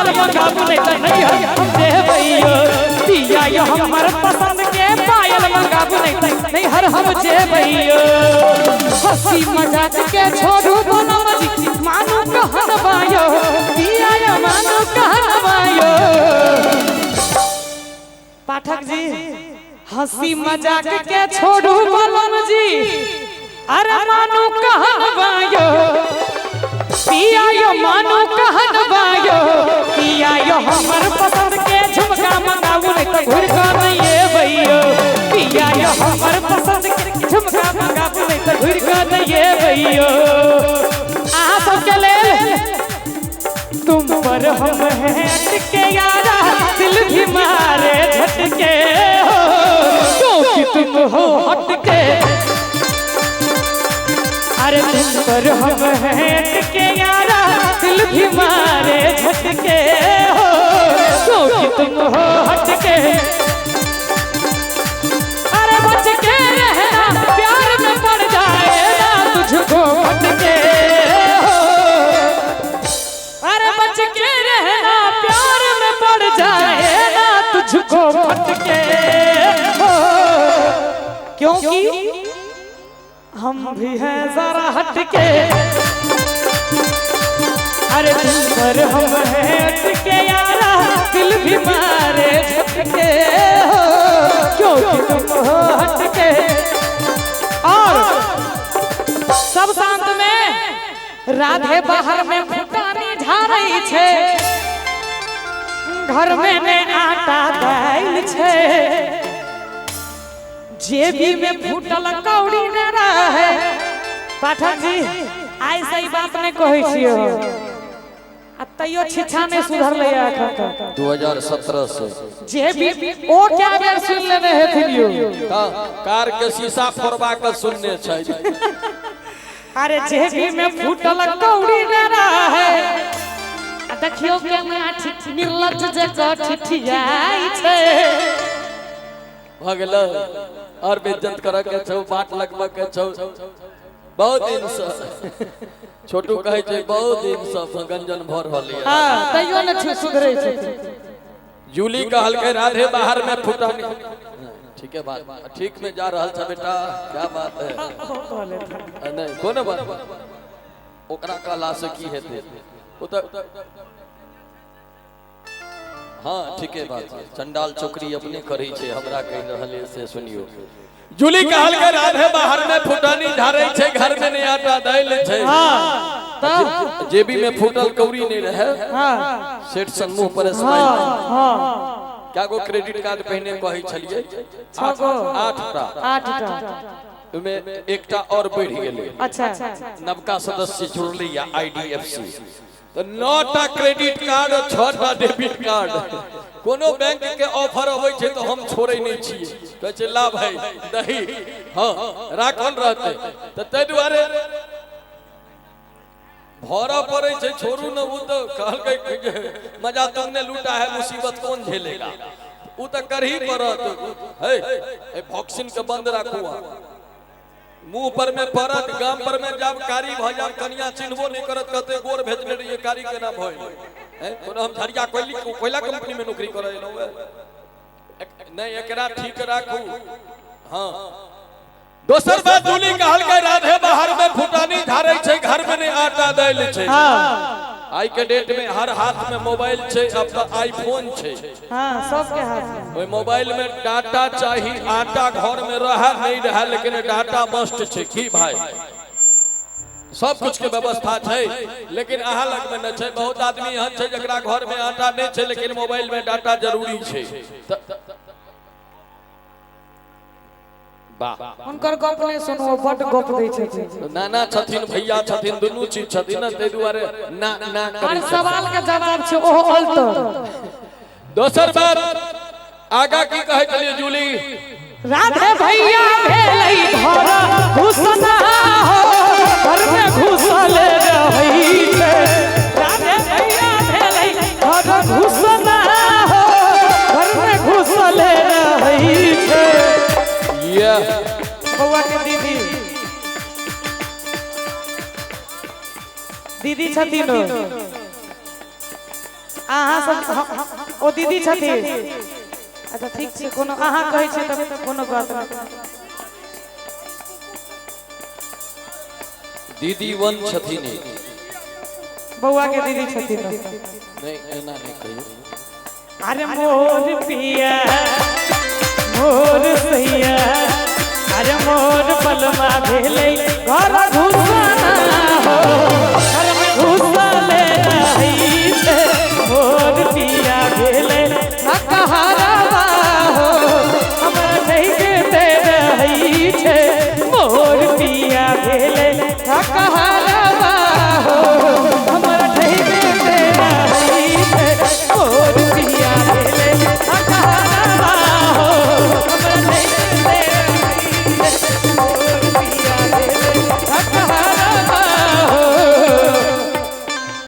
पायल मंगाबू नहीं त नहीं हम जेबैयो। पिया यो हमर पसंद के पायल मंगाबू नहीं त नहीं हर हम जेबैयो। हंसी मजाक के छोड़ू बनम जी मानू कहन बायो, पिया यो मानू कहन बायो। पाठक जी हंसी मजाक के छोड़ू बनम जी अरे मानू कहन बायो, पिया यो मानू कहन बायो। पिया यो हमर पसंद के झुमका मंगाबू नहीं त घुर के नहीं एबैयो। पिया यो हमर पसंद के झुमका मंगाबू नहीं त घुर के नहीं एबैयो। अहाँ सबके लेल तुम पर हम हैं अटके यारा, दिल भी मारे झटके हो, क्योंकि तुम हो हटके। अरे तुम पर हम हैं अटके यारा, दिल भी मारे झटके हो, क्योंकि तुम हो हटके। अरे बच के रहना प्यार में पड़ जाए ना तुझको भटके हो, अरे बच के रहना प्यार में पड़ जाए ना तुझको भटके हो, क्योंकि हम भी हैं जरा हटके। अरे तुम पर हम हैं अटके यारा, दिल भी मारे झटके हो, क्योंकि तुम हो हटके। और सब शांत में राधे बाहर में फुटानी झाड़ै छे, घर में ने आटा दाइल छे, जेबी में फूटल कौड़ी न रहे। पाठक जी आइ सही बात नहीं कहै छियै, आ तैयो छिछा नहीं सुधरलै एखन तक। 2017 से जेबी ओ क्या बेर सुन लेने हेथिन यौ, कार के शीशा फोड़बा के सुनने छै। अरे जेबी में फूटल कौड़ी न रहे, आ देखियौ केना निर्लज जकाँ ठिठियाइ छै। भऽ गेलै और बेइज्जत करऽ के छौ, बाट लगबऽ के छौ। बहुत दिन से छोटू कहै छै बहुत दिन से गंजन भऽ रहल ये, हां तैयो न सुधरै छै। जूली कहलकै राधे बाहर में फुटानी, ठीक है बात ठीक में जा रहल छै बेटा, क्या बात है। नहीं कोनो बात ओकरा कहला से की हेतै, ओ तऽ हाँ ठीके बात छै। चंडाल चौकरी अपने करै छै, हमरा कहि रहल से सुनियो। जूली कहलकै राधे बाहर में फुटानी झाड़ै छै, घर में नहीं आटा दाइल छै, जेबी में फूटल कौड़ी नहीं रहे, सेठ सन मुंह पर स्माइल। क्या गो क्रेडिट कार्ड पहिने कहै छलियै? 8टा, ओहिमे एकटा और बढ़ि गेलै। अच्छा नवका सदस्य जुड़लै या IDFC, तो 9टा क्रेडिट कार्ड और 6टा डेबिट कार्ड। कोनो बैंक के ऑफर अबै छै तो हम छोड़ै नहीं छियै, कहै छै ला भाई दही, हाँ राखल रहतै। तऽ ताहि दुआरे भरऽ पड़ै छै, छोड़ू न। ओ तऽ कहलकै मजा तुमने लूटा है मुसीबत कौन झेलेगा, ओ तऽ करही पड़त। हे भॉक्सिन के बंद राखू, मुंह पर में पड़त, गाम पर में जाब कारी भऽ जाब, कनिया चिन्हबो नहीं करत, कहते गोर भेजने रहियै कारी केना भइल। कोनो हम झरिया कोयला कंपनी में नौकरी करै एलहुँ नहीं, एकरा ठीक राखू। हाँ दोसर बात जूली कहलकै राधे बाहर में फुटानी झाड़ै छै, घर में नहीं आटा दाइल छै। आई के डेट में हर हाथ में मोबाइल छै, अब तो आईफोन छै। हाँ सबके हाथ में ओहि मोबाइल में डाटा चाही, आटा घर में रहा नहीं रहा लेकिन डाटा मस्ट छै। की भाई सब कुछ के व्यवस्था छै, लेकिन अहाँ लग में न छै। बहुत आदमी एहन छै जकरा घर में आटा नहीं छै लेकिन मोबाइल में डाटा जरूरी छै। हुनकर गप नहीं सुनू, बड गप दै छथिन। नाना छथिन भैया छथिन दुनू चीज छथिन ना, ताहि दुआरे ना ना हर सवाल के जवाब छै ओहो अलतर। दोसर बात आगा की कहै छलियै जूली? राधे भैया भेलै घर घुसना हो, घर में घुसल रहै छै। राधे भैया भेलै घर घुसना हो, घर में घुसल रहै छै। बौआ के दीदी दीदी छथिन। अहाँ सब ओ दीदी छथिन। अच्छा ठीक छै, कोनो अहाँ कहै छियै तऽ कोनो बात नहि। दीदी वन छथिन, बौआ के दीदी छथिन। नहीं एना नहीं कहियो। अरे मोर पिया मोर सैया, अरे मोर पलमा भेलै घर घुसाना हो, घर में घुसले रहै छै। मोर पिया भेलै कहारवा हो, हमरा ठैकते रहै छै। मोर पिया भेलै कहारवा।